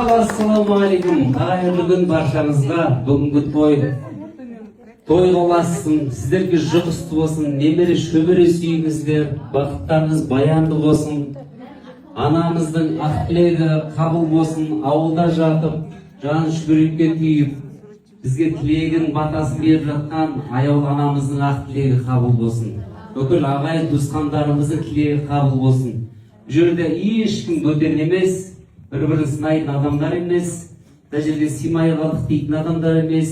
Ал, ассалаумағалейкум, қайырлы күн баршаңызға. Бүгінгі той тойға ұлассын, сіздерге жұғысты болсын, немере шөбере сүйіңіздер, бақыттарыңыз баянды болсын, анамыздың ақ тілегі қабыл болсын. Ауылда жатып, жан шүберекке түйіп, бізге тілегін, батасын беріп жатқан аяулы анамыздың ақ тілегі қабыл болсын, бүкіл ағайын туысқандарымыздың тілегі қабыл болсын. Бұл жерде ешкім бөтен емес, бір бірін сынайтын адамдар емес, мына жерге сыймай қалдық дейтін адамдар емес,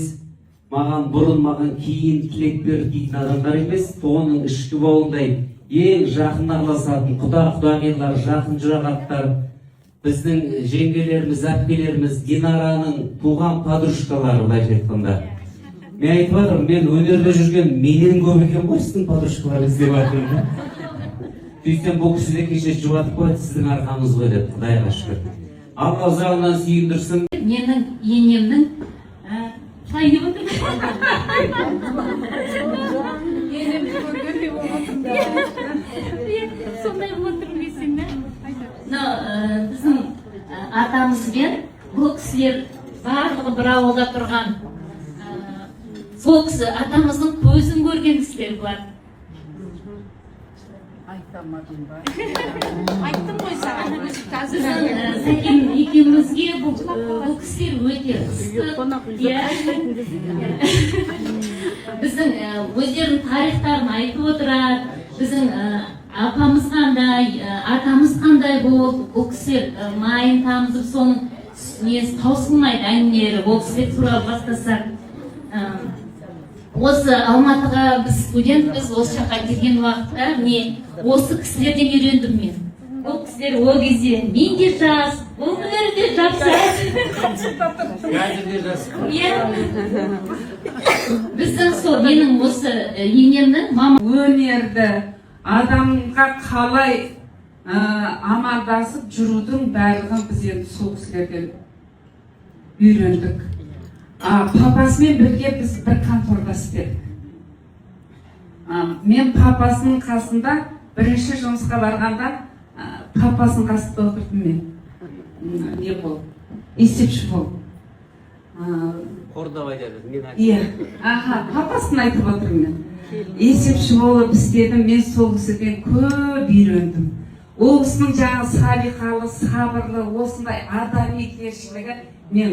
маған бұрын, маған кейін тілек бер дейтін адамдар емес, тонның ішкі бауындай ең жақын араласатын құда құдағилар, жақын жұрағаттар, біздің жеңгелеріміз, әпкелеріміз, Динараның туған подружкалары. Былайша айтқанда, мен айтып жатырмын, мен өнерде жүрген менен көп екен ғой сіздің подружкаларыңыз деп жатырмын да. Сөйтсем, бұл кісі де кеше жұбатып қойды, сіздің арқаңыз ғой деп. Құдайға шүкір, Алла ұзағынан сүйіндірсін. Менің енемнің қалай деп отырмын? Енемді көргендей болып отырмын. Иә, сондай болып отырмын десең да. Мынау біздің атамызбен бұл кісілер барлығы бір ауылда тұрған. Сол кісі атамыздың көзін көрген кісілер бұлар. Айта алмадым ба? Айттым ғой саған, өзі қазір. Біздің Сәкен екеумізге бұл кісілер өте ыстық, иә. Біздің өздерінің тарихтарын айтып отырады. Біздің апамыз қандай, атамыз қандай болды, бұл кісілер майын тамызып, соның несі таусылмайды әңгімелері. Ол кісілер туралы бастасақ, осы Алматыға біз студентпіз, осы жаққа келген уақытта міне осы кісілерден үйрендім мен. Бұл кісілер ол кезде мен де жас, бұл кісілер де жап жас. Қазір де жас. Иә, біздің сол менің осы енемнің мама Өнерді, адамға қалай амандасып жүрудің барлығын біз енді сол кісілерден үйрендік. Папасымен бірге біз бір конторда істедік. Мен папасының қасында бірінші жұмысқа барғанда папасының қасында отырдым мен. Не болып, есепші болып. Қордап айтады мен. Иә, аха, папасын айтып отырмын мен. Есепші болып істедім, мен сол кісіден көп үйрендім. Ол кісінің жаңағы салиқалы, сабырлы, осындай адамгершілігі, мен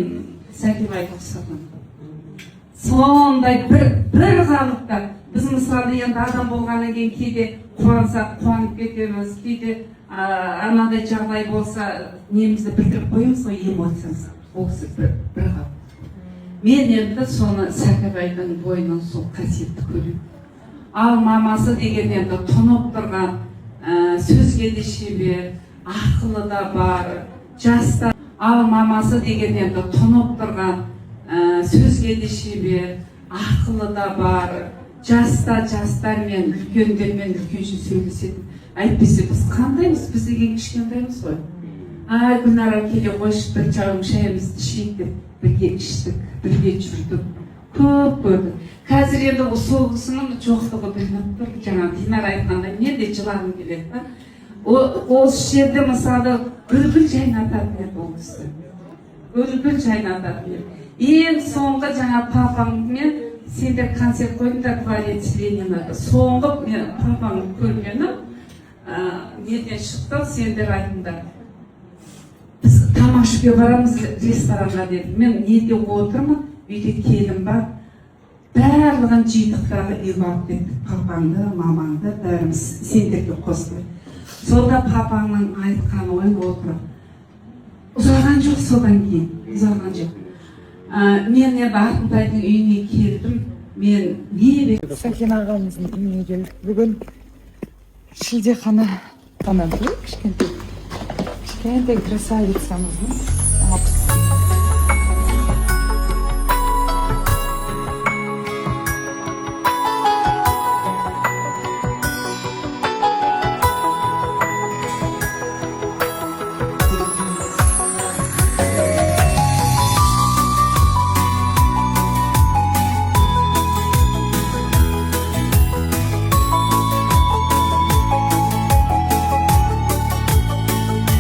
Сәкебайға ұқсатамын. Сондай бір қалыпта. Біз мысалы енді адам болғаннан кейін кейде қуансақ, қуанып кетеміз, кейде анадай жағдай болса, немізді білдіріп қоямыз ғой, эмоциямызды. Ол кісі бір қалыпта. Мен енді соны Сәкібайдың бойынан сол қасиетті көремін. Ал мамасы деген енді тұнып тұрған, сөзге де шебер, ақылы да бар, жас та. Ал мамасы деген енді тұнып тұрған, сөзге де шебер, ақылы да бар, жас та, жастармен, үлкендермен үлкенше сөйлесетін. Әйтпесе біз қандаймыз, біз деген кішкентаймыз ғой. Ай, Гүлнара, келе қойшы, бір чайым шайымызды ішейік деп бірге іштік, бірге жүрдік, көп көрдік. Қазір енді сол кісінің жоқтығы білініп тұр. Жаңа Динара айтқандай, мен де жылағым келеді да. Осы жерде мысалы гүл жайнататын еді ол кісі, гүл жайнататын еді. Ең соңғы жаңа папаңмен сендер концерт қойдыңдар Дворец Ленинада. Соңғы мен папаңды көргенім, неден шықтық, сендер айттыңдар, біз тамақ ішуге барамыз ресторанға дедім. Мен неде отырмын, үйде келін бар, барлығын жидық дағы үйге алып кеттік, папаңды, мамаңды, бәріміз сендерге қосылып. Сонда папаңның айтқаны ғой, отырып ұзаған жоқ, содан кейін ұзаған жоқ. Мен енді Алтынтайдың үйіне келдім, мен не Сәкен ағамыздың үйіне келдік бүгін. Шілдехана кішкентай кішкентай красавицамыздың 60.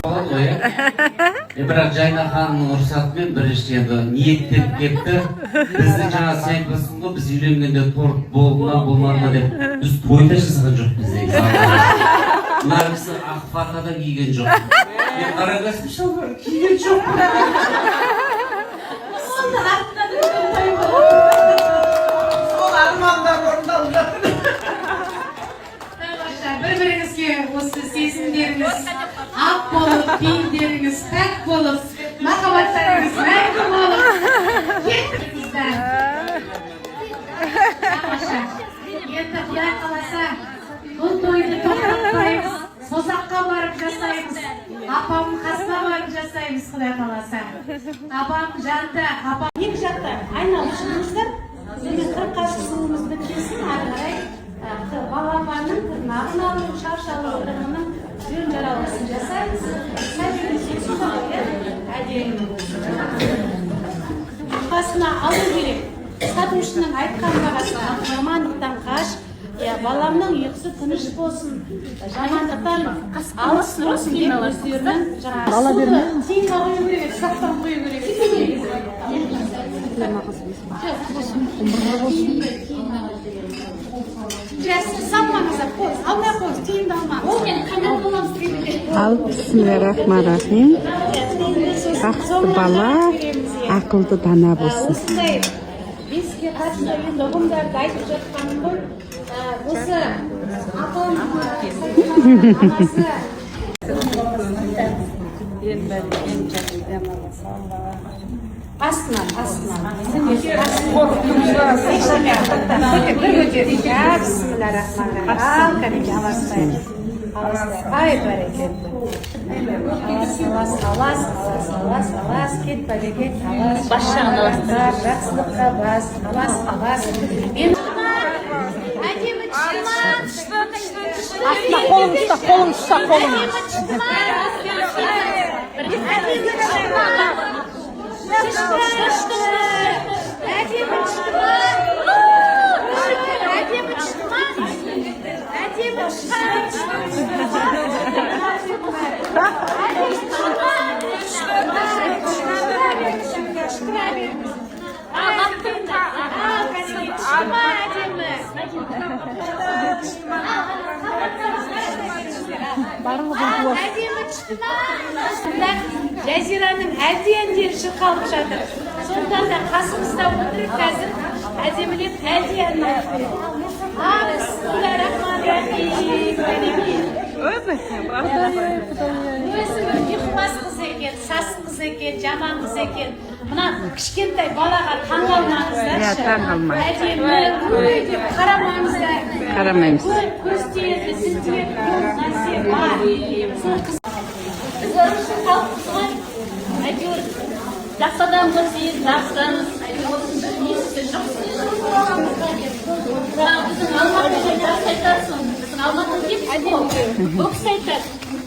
Болады ғой, иә. Бірақ Жайна ханымның рұқсатымен бірінші енді ниеттеніп кетті. Біздің жаңа сен айтып отырсың ғой, біз үйленгенде торт болды ма, болмады ма деп. Біз той да жасаған жоқпыз негізі. Мына кісі ақ фата да киген жоқ. Мен қара костюм шалбар киген жоқпын. Оның артынан үлкен той болады. Сол армандар орындалып жатыр. Тамаша, бір біріңізге осы сезімдеріңіз ақ болып, пейілдеріңіз пәк болып, махаббаттарыңыз мәңгі болып кеттіңіздер. Тамаша. Енді Құдай қаласа, бұл тойды тоқтатпаймыз, Созаққа барып жасаймыз, апамның қасына барып жасаймыз, Құдай қаласа. Апам жанды, апам. Екі жақта айналып шығыңыздар. Сонымен 40-қа шығуымыз біткесін, ары қарай балапанның тырнағын алу, шаш алу ырымының жөн жоралғысын жасаймыз. Сәбидің сусыны ғой, иә, әдемі. Қасына алу керек. Сатушының айтқан бағасына. Жамандықтан қаш, иә, баламның ұйқысы тыныш болсын, жамандықтан алыс болсын деп өздерінің жаңағы суды тиынға құю керек еді, сақтан құю керек еді негізі. Жоқ, жақсы, салмаңыздар, қойыңыз, алмай қойыңыз, тиынды алмаңыз. Ол мен қайнатып аламыз. Ал, бисмиллахиррахманиррахим. Бақытты бала, ақылды дана болсын. Осындай бесікке қатысты енді ұғымдарды айтып жатқаным ғой. Осы апам, анасы. Енді демаласың, бала. Астынан, астынан. Бір көтер. Ja, бисмиллахиррахманиррахим. Ал, кәнеки, аласыз. Аласыз. Ай, бәрекелді. Алас, алас, алас, алас, алас, алас, кет, бәрекет, алас. Бас жағын аласыз. Жақсылыққа бас, алас, алас. Мен әдемі түсті ма? Астына қолыңды ұста, қолыңды ұста, қолыңды. Әдемі түсті ма? Әдемі түсті ма? Түсті, әдемі түсті ма? Әдемі түсті ма? Әдемі түсті. Әдемі түсті ма? Түшкіре беріңіз. Ал, кәнеки, түсті ма әдемі? Ал, әдемі түсті ма? Мына Жазираның әлди әндері шырқалып жатыр. Сондықтан да қасымызда отырып, қазір әдемілеп әлди әнін айтып береді. А, бисмиллахиррахманиррахим. Кәнеки. Өзі бір ұйқымас қыз екен, сасық қыз екен, жаман қыз екен. Мына кішкентай балаға таңғалмаңыздаршы. Иә, таңғалмай. Әдемі, ой деп қарамаңыздар. Қарамаймыз. Көз тиеді, тіл тиеді, көп нәрсе бар. Сол қыз. Біз ырымшыл халықпыз ғой, әйтеуір жақсы адам көрсек, жақсымыз, әйтеуір осының бір несі жақсы. Жаңағы біздің Алматыда жақсы айтасың, біздің Алматыда кетті ғой. Бұл кісі айтады,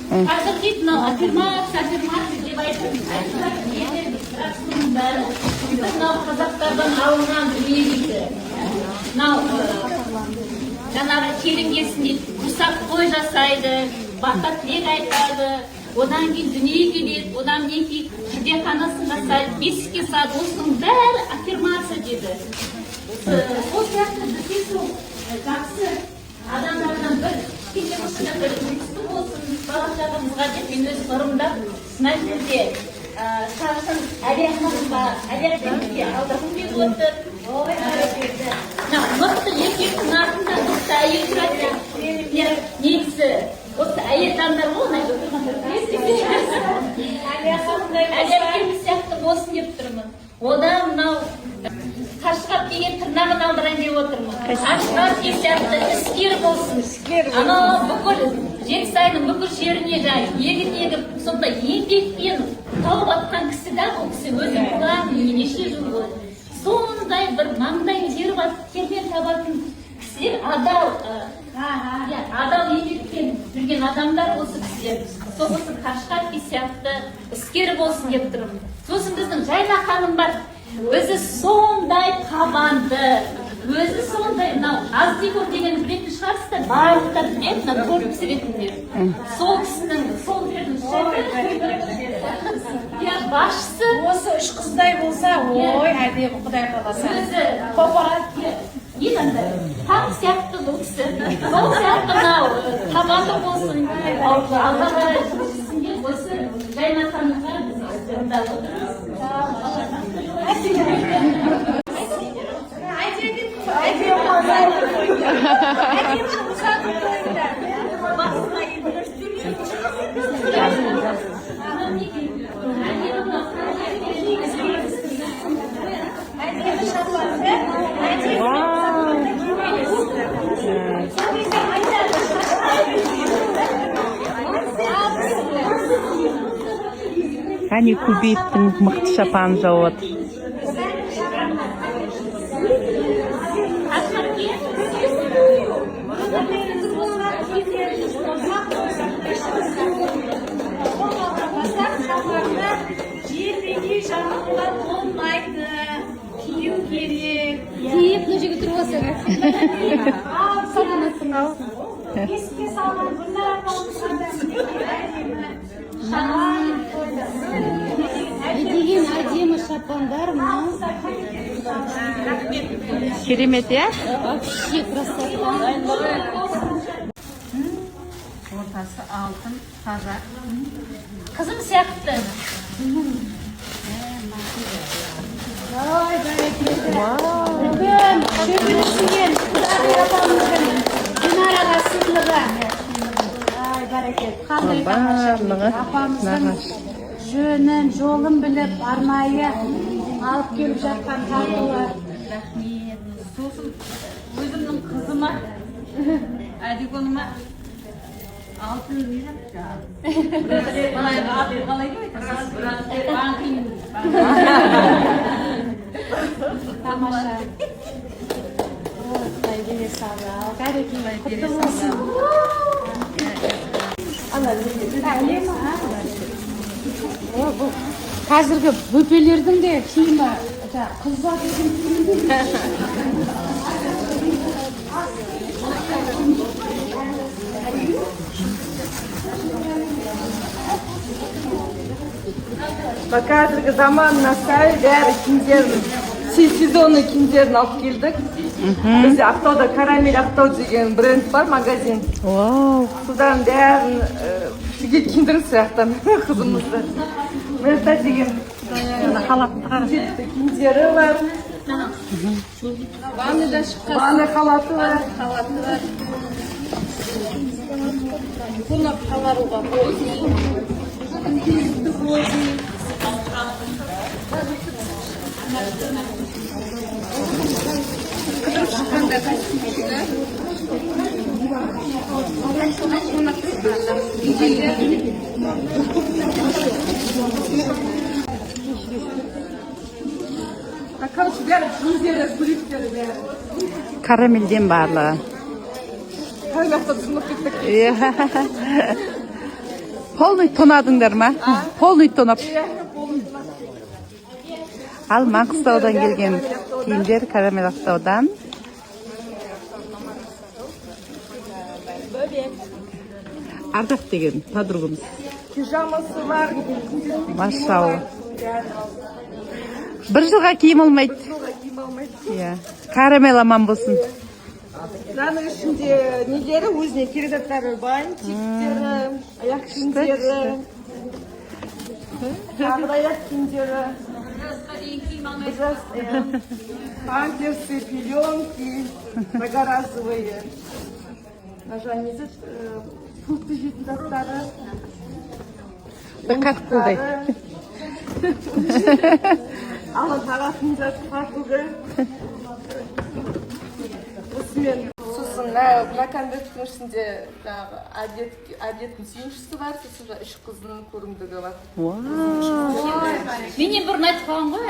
қазір дейді, мынау аффирмация, аффирмация деп айтып айтып жатыр елдер, бірақ соның бәрі мынау қазақтардан алынған дүние дейді. Мынау жаңағы келін келсін дейді, құрсақ той жасайды, бата тілек айтады, одан кейін дүние келеді, одан кейін шілдеханасын жасайды, бесікке салады, осының бәрі аффирмация деді. Сол сияқты бізде сол жақсы адамдардан бір кішкене болса да бір үлгісі болсын бала шағамызға деп, мен өзім ырымдап мына жерде шашын Әлия ханымға, Әлия әпкемізге алдырғым келіп отыр. Ой, бәрекелді. Мына мықты еркектің артында мықты әйел тұрады. Иә, негізі осы әйел жандар ғой мына жерде отырғандар, білесіз. Әлия ханымдай Әлия болса. әпкеміз сияқты болсын деп тұрмын. Одан мынау Қаршыға әпкеге тырнағын алдырайын деп отырмын. Қаршыға әпке сияқты іскер болсын. Анау бүкіл Жетісайдың бүкіл жеріне жаңағы егін егіп, сондай еңбекпен тауып атқан кісі да бұл кісі, өзі туған неше жыл бойы. Сондай бір маңдай тер термен табатын кісілер, адал, иә, адал еңбекпен жүрген адамдар осы кісілер. Сол осы Қаршыға әпке сияқты іскер болсын деп тұрмын. Сосын біздің Жайна ханым бар. Өзі сондай табанды, өзі сондай мынау Аздикор деген білетін шығарсыздар, барлықтары біледі, мына торт пісіретіндер. Сол кісінің, сол жердің шефі. Иә, басшысы. Осы үш қыздай болса, ой, әдемі, құдай қаласа. Өзі Қопарады. Не андай таң сияқты бұл кісі, сол сияқты мынау табанды болсын, аллаға жүзінде осы Жайна ханымға біз тыңдап отырмыз. Әдемі, әдемі, әдемі ұзату тойында. Басына енді әдемі мынау. Әдемі шапанды, әдемі сол кезде айтады. Кәне, Көбеевтің мықты шапанын жауып отыр. Ақмарке. Ұзақ болсын, үш қыздың бастап шапанды желбегей жамылуға болмайды, кию керек. Киіп, мына жерге тұрып алсаң. Ал еске салған Гүлнар апамыз әдемі шапан қойды. Не деген әдемі шапандар мынау. Керемет, иә? Вообще красота. Ортасы алтын, таза. Қызым сияқты. Ой, бәрекелді! Үлкен шөбере сүйген құдағи апамыздың Динараға сыйлығы. Ай, бәрекелді! Қандай тамаша! Барлығы Апамыздың нағаш. жөнін, жолын біліп, арнайы алып келіп жатқан тартулар. Рахмет. Сосын өзімнің қызыма, Әдигоныма алтын не қалай, қалай деп айтасыз? Баңқин. Тамаша! Ой, құдай бере салды. Ал, бәрекелді, құтты болсын! Әлем, а? О, бұл қазіргі бөпелердің де киімі, жаңағы қыз ұзатудың киімі. Мына қазіргі заманына сай бәрі киімдерін, сезонный киімдерін алып келдік. Бізде Ақтауда «Карамель Ақтау» деген бренд бар, магазин. Вау. Содан бәрін түгел киіндіріп сияқтан қызымызды. Мерта деген жетті киімдері бар. Ванна халаты бар. Халаты бар. Бұны қаларуға болады. Қыдырып шыққанда костюмчигі. Қонақ үйде. Короче, бәрі киімдері, көйлектері бәрі. Карамельден барлығы. Қай жақта тұтынып кеттік. Иә. Полный тонадыңдар ма? Полный тонап. Иә, полный. Ал Маңғыстаудан келген киімдер, Карамель Ақтаудан. Ардақ деген подругамыз. Пижамасы бар. Машалла. Бір жылға киім алмайды. Жылға киім алмайды. Иә. Карамель аман болсын. Мынаның ішінде нелері, өзіне керек заттары: бантиктері, аяқ киімдері, тағы да аяқ киімдері. Бір жас, иә. Памперсы, пеленки многоразовые. Мына жаңа несі, фрукты жейтін заттары. Бір қатқылдай. Ала тағатын зат, фартугі. Осымен сосын мына конверттің ішінде жаңағы әдеттің сүйіншісі бар, сосын жаңағы үш қыздың көрімдігі бар. Менен бұрын айтып қалған ғой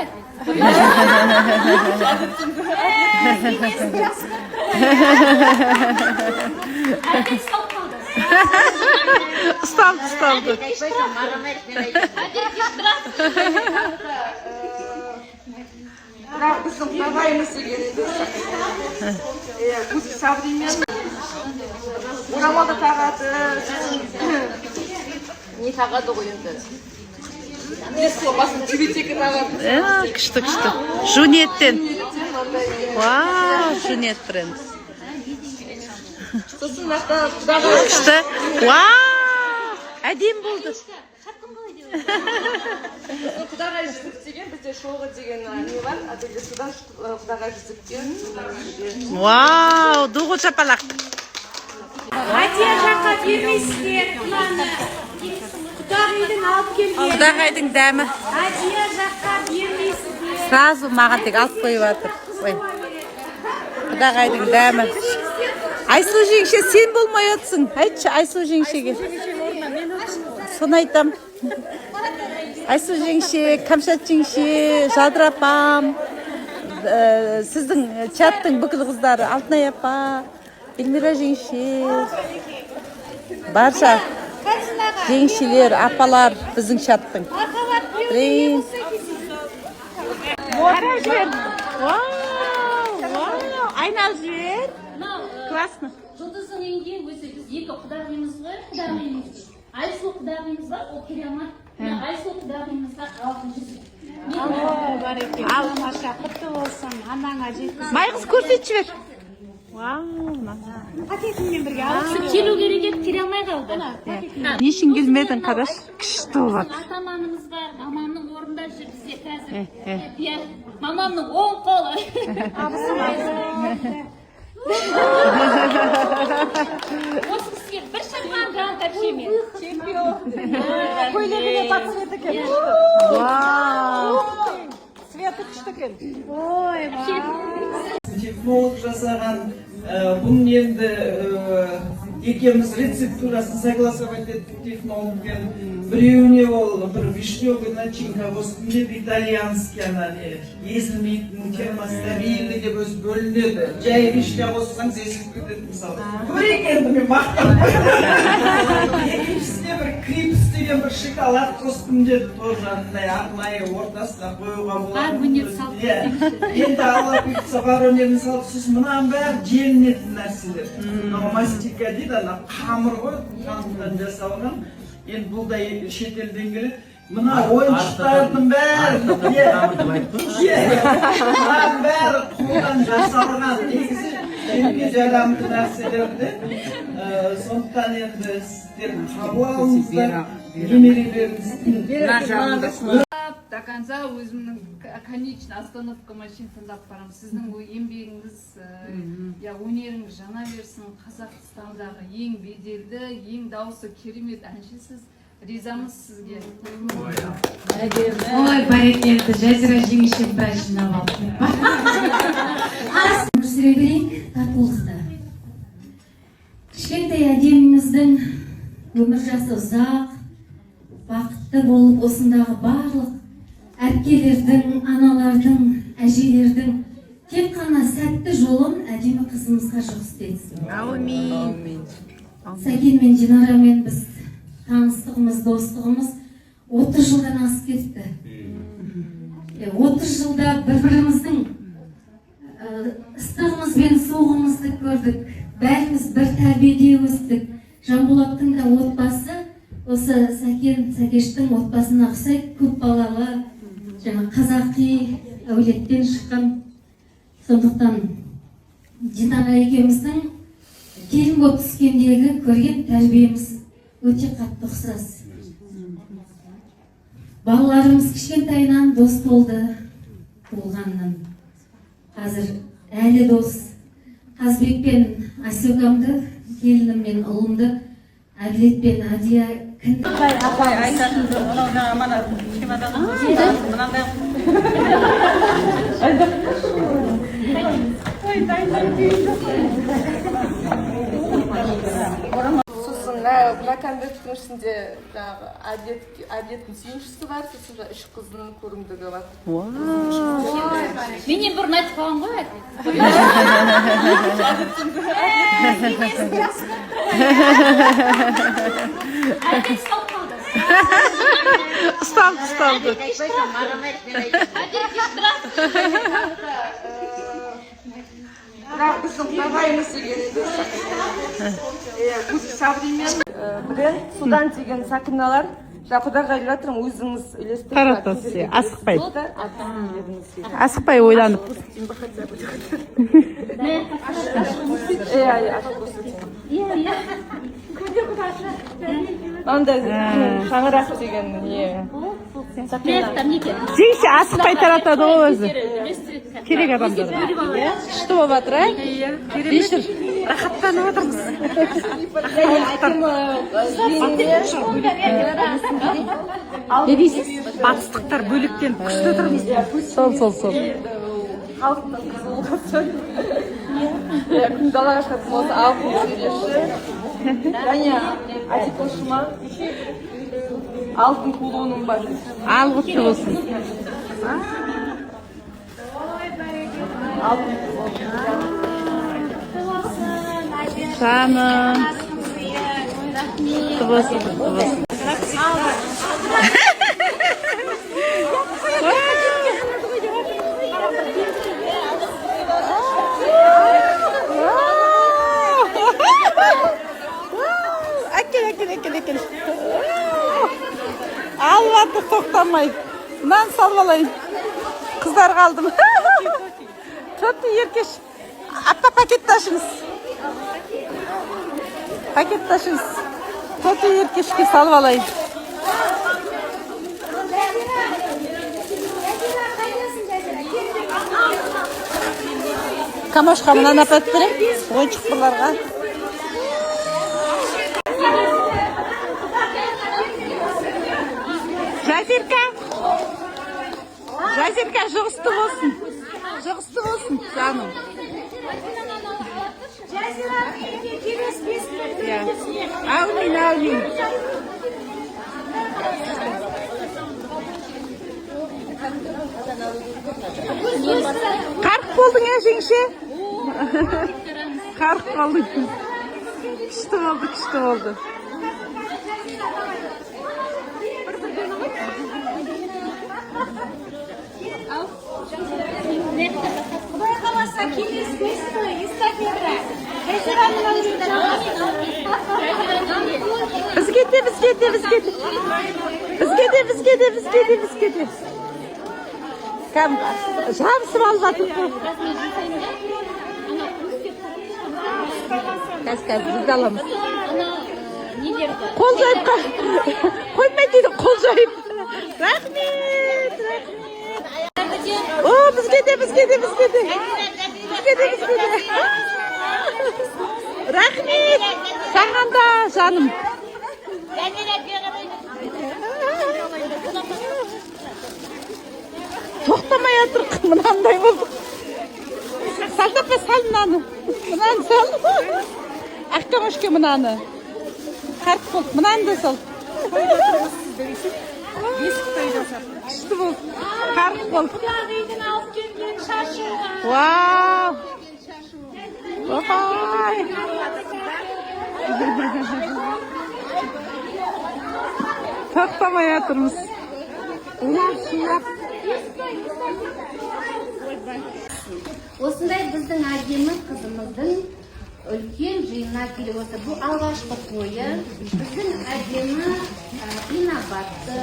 Әділет. Енесін жақсы көріп тұр. Әділет ұсталып қалды. Ұсталды, ұсталды. Әділет кеш. Бірақ біздің ағайымыз деген енді, иә, өзі современный, орамал да тағады, сосын не тағады ғой енді. Білесіз ғой, басында тюбетейканы. Күшті, күшті. Жунеттен. Вау, Жунет бренд. Сосын мына жақта құдағай. Күшті. Вау, әдемі болды. Сосын құдағай жүзік деген, бізде шоғы деген не бар ателье, содан құдағай жүзіктен. Вау, ду қол шапалақ. Әдия жаққа бермейсіздер мынаны, құдағидың алып келген. Құдағайдың дәмі. Әдия жаққа бермейсіздер. Сразу маған тек алып қойып жатыр. Ой, құдағайдың дәмі. Айсұлу жеңше, сен болмай отырсың. Айтшы Айсұлу жеңшеге. Соны айтам. Айсұлу жеңше, Кәмшат жеңше, Жадыра апам, сіздің чаттың бүкіл қыздары, Алтынай апа, Эльмира жеңше, барша жеңшелер, апалар біздің чаттың. Блин. Қарап жібер. Вау, вау, айналып жібер. Мынау Классно. Жұлдыздың үйінде өзі біз екі құдағимыз ғой, құдағиымыз. Айсұлу құдағиымыз бар, ол келе алмады. Мына Айсұлу құдағиымызға алтын жүзік. Бар екен, тамаша, құтты болсын, анаңа жеткіз. Майғыз, көрсетіп жібер. Вау, Пакетіңмен бірге алып. Келу керек еді, келе алмай қалды. Не үшін келмедің, қарашы, күшті болады. Атаманымыз бар, мамамның орнында жүр бізде қазір. Иә, мамамның оң қолы. Осы кісіге бір шапан грант әпшеме. Көйлегіне по цвету екен. Вау. Цветі күшті екен. Технолог жасаған. Бұның енді екеуміз рецептурасын согласовать еттік технологпен. Біреуіне ол бір вишневый начинка қостым деп, итальянский, ана не езілмейтін, термостабильный деп өзі бөлінеді. Жай вишня қоссаңыз, езіліп кетеді мысалы. Көрейік енді, мен мақтанып. Екіншісіне бір крипс деген бір шоколад қостым деді, тоже андай арнайы ортасына қоюға болады. Бар өнер салып. Иә, енді Алла бұйыртса, бар өнерін салып. Сосын мынаның бәрі желінетін нәрселер. Мынау мастика дейді, ана қамыр ғой, қамырдан жасалған. Енді бұл да шетелден келеді. Мына ойыншықтардың бәрі, иә, мынаның бәрі қолдан жасалған, негізі жерге жарамды нәрселер де. Сондықтан енді сіздер қабыл алыңыздар немерелеріңіздің. До конца өзімнің конечный остановкама шейін тыңдап барамын. Сіздің ол еңбегіңіз, иә, өнеріңіз жана берсін. Қазақстандағы ең беделді, ең дауысы керемет әншісіз. Ризамыз сізге. Ой, бәрекелді, Жазира жеңешем біраз жинап алды. Өмір сүре берейік татулықта. Кішкентай әдеміміздің өмір жасы ұзақ, бақытты болып, осындағы барлық әпкелердің, аналардың, әжелердің тек қана сәтті жолын әдемі қызымызға жұғысты етсін. Әумин. Сәкен мен Динарамен біз таныстығымыз, достығымыз 30 жылдан асып кетті. 30 жылда бір біріміздің ыстығымыз бен суығымызды көрдік. Бәріміз бір тәрбиеде өстік. Жанболаттың да отбасы осы Сәкен, Сәкештің отбасына ұқсайды, көп балалы, жаңа қазақи әулеттен шыққан. Сондықтан Динара екеуміздің келін болып түскендегі көрген тәрбиеміз өте қатты ұқсас. Балаларымыз кішкентайынан дос болды туылғаннан. Қазір әлі дос. Қазбек пен Асекамды, келінім мен ұлымды, Әділет пен Адия кіндік. Апай, айтатын мынау жаңа мана чемодан мынандай. Ой, сосын мына конверттің ішінде жаңағы Әділеттің сүйіншісі бар, сосын жаңағы үш қыздың көрімдігі бар. Менен бұрын айтып қалған ғой Әділет. Енесі жақсы көріп тұр ғой. Әділет ұсталып қалды. Ұсталды, ұсталды. Әділет кеш. Бірақ біздің құдағайымыз деген енді, иә, өзі современный бренд, судан деген сақиналар. Жаңа құдаға айтып жатырмын, өзіңіз үйлестіріп Таратасыз, иә, асықпай. Асықпай. Асықпай, ойланып. Иә, ашып көрсетейін. Иә. Мынандай шаңырақ деген не. Жеңше асықпай таратады ғой өзі. Керек адамдарға. Күшті болып жатыр, ә? Бешір. Рахаттанып отырмыз. Әкем жиеніне. Не дейсіз? Батыстықтар бөлектеніп, күшті отырмыз. Сол. Халықтың қызы болған соң, иә, күн далаға шығатын болса, алып жіберші. Және атикошыма алтын кулоным бар. Ал, құтты болсын. Алтын кулон. Жаным. Құтты болсын, құтты болсын. Әкел, әкел, әкел, әкел. Алып жатыр тоқтамай. Мынаны салып алайын. Қыздарға алдым. Тәтті, еркеш. Апа, пакетті ашыңыз. Пакетті ашыңыз. Тәтті, еркешке салып алайын. Камашқа мынаны апарып беремін. Ойыншық бұларға. Жазирка. Жазирка, жұғысты болсын. Жұғысты болсын, жаным. Иә. Әумин, әумин. Қарқ болдың, ә, жеңше? Қарқ болдың. Күшті болды, күшті болды. Құдай қаласа, келесі бес той эстафета. Жазираның. Бізге де, бізге де, бізге де. Бізге де, бізге де, бізге де, бізге де. Кәдімгі жабысып алып жатыр ғой. Қазір, қазір біз де аламыз. Қол жайып қоймайды дейді, қол жайып. Рахмет, рахмет. О, бізге де, бізге де, бізге де. Бізге де, бізге де. Рахмет. Саған да, жаным. Тоқтамай жатыр, мынандай болдық. Салтапа, сал мынаны. Мынаны сал. Аққамашке мынаны. Қарт болды. Мынаны да сал. Күшті болды. Қарқ болды. Құдағидың алып келген шашу. Вау! Ой! Тоқтамай жатырмыз. Улап, шулап. Осындай біздің әдемі қызымыздың үлкен жиынына келіп отыр. Бұл алғашқы тойы. Біздің әдемі, инабатты,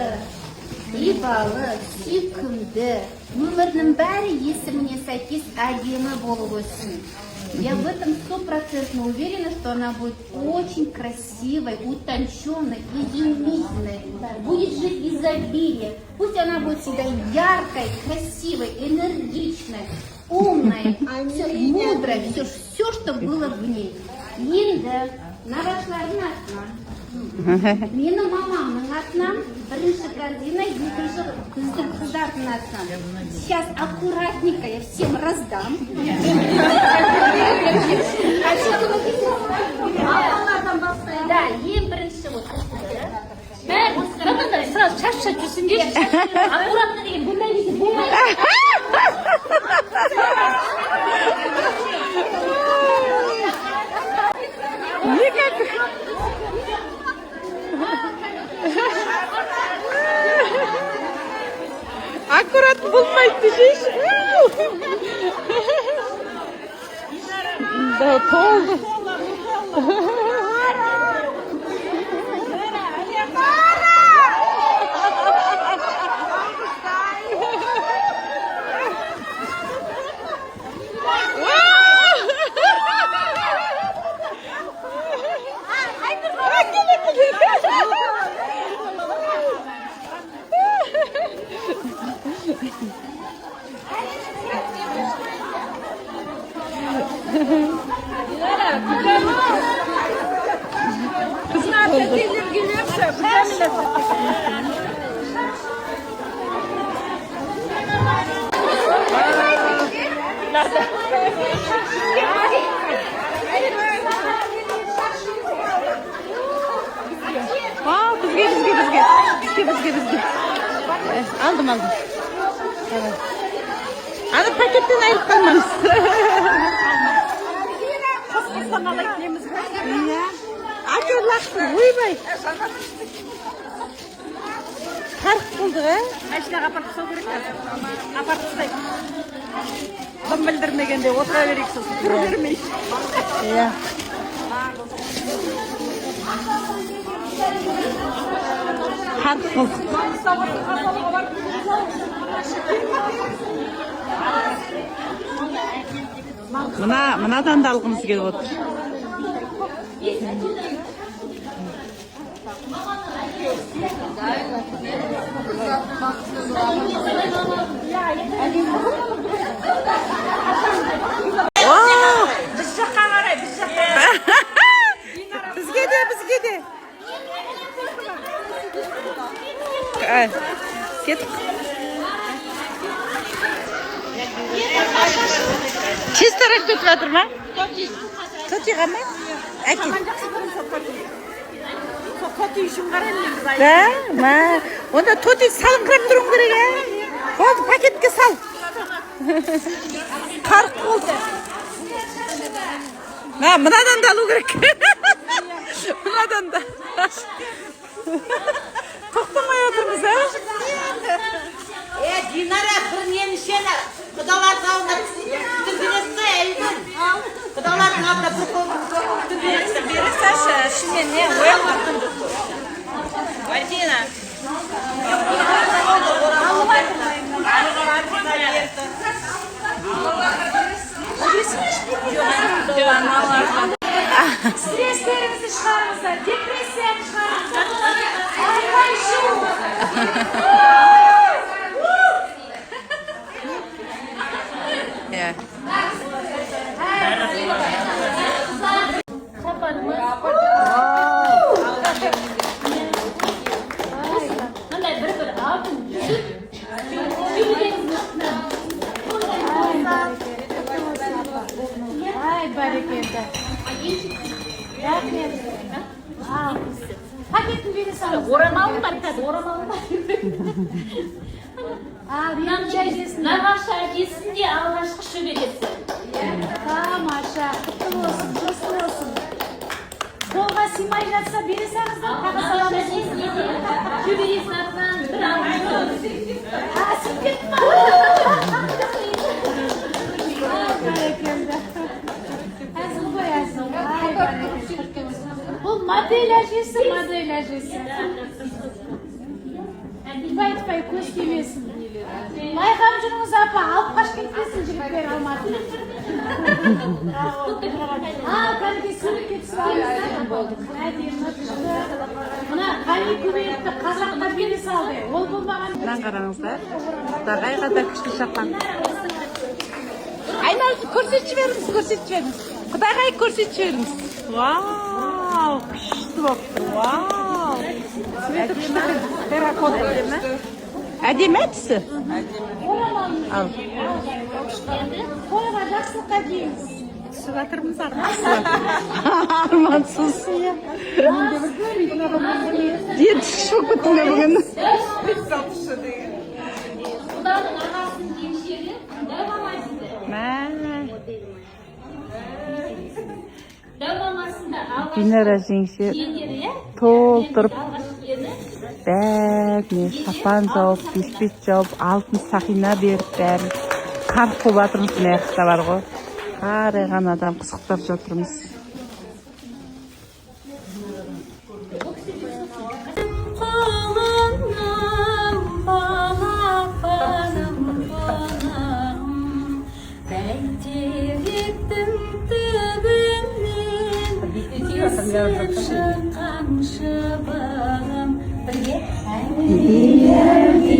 ибалы, сүйкімді, өмірінің бәрі есіміне сәйкес әдемі болып өссін. Я в этом стопроцентно уверена, что она будет очень красивой, утонченной, изумительной, будет жить в изобилии. Пусть она будет всегда яркой, красивой, энергичной, умной, все, мудрой, все, все, что было в ней. Енді нағашылардың атынан, менің мамамның атынан бірінші корзина, екінші біздің қыздардың атынан. Сейчас аккуратненько я всем раздам. Да, ең бірінші вот. Бәрі сразу шаш жүрсіңдерші. Аккуратно деген бұндай кезде болмайды. Никак. Аккурат болмайды десейші. Да, толды. Вау, бізге, бізге, бізге. Бізге, бізге, бізге. Алдым, алдым. Давай. Ана пакеттен айырып қалмаңыз. Иә. Әкел лақтыр, ойбай. Қарық болдық, ә? Машинаға апарып тастау керек қазір. Апарып тастайық. Дым білдірмегенде отыра берейік сосын. Тұра бермей. Иә. Қарық болдық. Мынадан да алғымыз келіп отыр. Біз жаққа қарай, біз жаққа. Бізге де, бізге де. Кеттік. Тез тарап кетіп жатыр ма? Тотиға ма? Әкел. Тоти үшін қараймын мен. Да, ма. Онда тоти салыңқырап тұруың керек, ә? Болды, пакетке сал. Қарық болды. Мә, мынадан да алу керек. Мынадан да. Тоқтамай отырмыз, ә? Динара, бір нені ішені, құдалардың алдына күтіп әйгүл. Құдалардың алдына бір күтіп Бері Саша, ішімен не ояқ. Мадина. Стресстеріңізді шығарыңыздар, депрессияны шығарыңыздар. Айқай шу. Иә. Шапанымыз. Мындай бір алтын жүзік. Шөбереңіздің атынан. Ай, бәрекелді. Рахмет. Ал, пакетін бере салыңыз. Орамалым бар қазір, орамалым бар. Ал, екінші әжесін. Нағашы әжесінің де алғашқы шөбересі. Тамаша, құтты болсын, жұғысты болсын. Қолға сыймай жатса бере салыңыздар, тағы Нағашы саламыз. әжесіне де шөбересінің атынан бір алтын жүзік. А, сиып кетті ма? Ай, бәрекелді. Әзіл ғой, әзіл. Ай, бәрекелді, құтты болсын. Бұл модель әжесі, модель әжесі. Айтпай, айтпай, көз тимесін. Байқап жүріңіз, апа, алып қашып кетпесін жігіттер Алматыны. Ал, кәдімгі суретке түсіп алыңыздар. Әдемі, күшті. Мына Ғани көбеевті қазаққа бере салды. Ол болмаған. Мынаны қараңыздар. Құдағайға да күшті шапан. Айналып көрсетіп жіберіңіз, көрсетіп жіберіңіз. Құдағай көрсетіп жіберіңіз. Вау, күшті болып тұр. Вау. Цветі күшті. Терракота. Әдемі түсі? Ал. Тойға жақсылыққа киіңіз. Түсіп жатырмыз армансыз. Армансыз. Енді түш болып кеттім мен бүгін. Құданың ағасының келіншегі дәу мама дейді. Мә. Дәу мамасында алғашқы Динара жеңше жиендері, иә? толтырып Алғашқы жиені. бәріне шапан жауып, бешпет жауып, алтын сақина беріп бәрін қарқ болып жатырмыз. Мына жақта бар ғой, қарайған адам қызықтап жатырмыз. Құлыным, балапаным, қонағым, бәйтеректің түбінен өсіп шыққан шыбығым. Бірге. Әлди, әлди,